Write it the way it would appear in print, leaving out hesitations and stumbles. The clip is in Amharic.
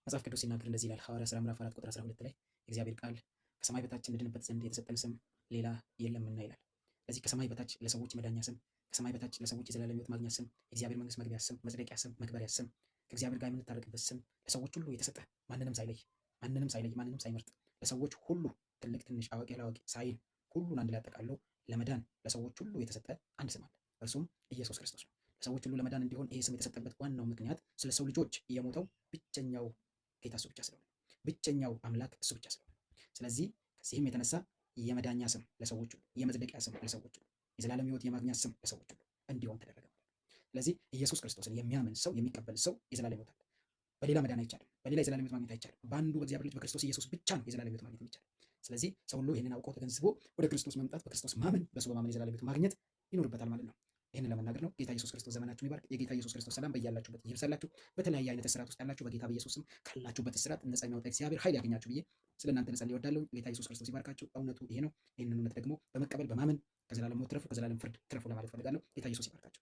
መጽሐፍ ቅዱስ ሲናገር እንደዚህ ይላል። ሐዋርያ ሥራ ምዕራፍ 4 ቁጥር 12 ላይ የእግዚአብሔር ቃል ከሰማይ በታች እንድንበት ዘንድ የተሰጠን ስም ሌላ የለምና ይላል። ስለዚህ ከሰማይ በታች ለሰዎች መዳኛ ስም፣ ከሰማይ በታች ለሰዎች የዘላለም ሕይወት ማግኛ ስም፣ የእግዚአብሔር መንግስት መግቢያ ስም፣ መጽደቂያ ስም፣ መክበሪያ ስም፣ ከእግዚአብሔር ጋር የምንታረቅበት ስም ለሰዎች ሁሉ የተሰጠ፣ ማንንም ሳይለይ፣ ማንንም ሳይለይ፣ ማንንም ሳይመርጥ፣ ለሰዎች ሁሉ ትልቅ ትንሽ፣ አዋቂ አላዋቂ ሳይል ሁሉን አንድ ላይ አጠቃሎ ለመዳን ለሰዎች ሁሉ የተሰጠ አንድ ስም አለ። እርሱም ኢየሱስ ክርስቶስ ነው። ለሰዎች ሁሉ ለመዳን እንዲሆን ይሄ ስም የተሰጠበት ዋናው ምክንያት ስለ ሰው ልጆች የሞተው ብቸኛው ጌታ እሱ ብቻ ስለሆነ፣ ብቸኛው አምላክ እሱ ብቻ ስለሆነ። ስለዚህ ከዚህም የተነሳ የመዳኛ ስም ለሰዎች ሁሉ፣ የመጽደቂያ ስም ለሰዎች ሁሉ፣ የዘላለም ሕይወት የማግኛ ስም ለሰዎች ሁሉ እንዲሆን ተደረገ ማለት ነው። ስለዚህ ኢየሱስ ክርስቶስን የሚያምን ሰው፣ የሚቀበል ሰው የዘላለም ሕይወት አለ። በሌላ መዳን አይቻልም። በሌላ የዘላለም ሕይወት ማግኘት አይቻልም። በአንዱ በእግዚአብሔር ልጅ በክርስቶስ ኢየሱስ ብቻ ነው የዘላለም ሕይወት ማግኘት የሚቻል። ስለዚህ ሰው ሁሉ ይህንን አውቆ ተገንዝቦ ወደ ክርስቶስ መምጣት፣ በክርስቶስ ማመን፣ በእሱ በማመን የዘላለም ሕይወት ማግኘት ይኖርበታል ማለት ነው። ይህንን ለመናገር ነው። ጌታ ኢየሱስ ክርስቶስ ዘመናችሁን ይባርክ። የጌታ ኢየሱስ ክርስቶስ ሰላም በያላችሁበት ይብዛላችሁ። በተለያየ አይነት እስራት ውስጥ ያላችሁ በጌታ በኢየሱስ ስም ካላችሁበት እስራት ነፃ የሚያወጣ እግዚአብሔር ኃይል ያገኛችሁ ብዬ ስለ እናንተ ልጸልይ እወዳለሁ። ጌታ ኢየሱስ ክርስቶስ ይባርካችሁ። እውነቱ ይሄ ነው። ይህንን እውነት ደግሞ በመቀበል በማመን ከዘላለም ሞት ትረፉ፣ ከዘላለም ፍርድ ትረፉ ለማለት እፈልጋለሁ። ጌታ ኢየሱስ ይባርካችሁ።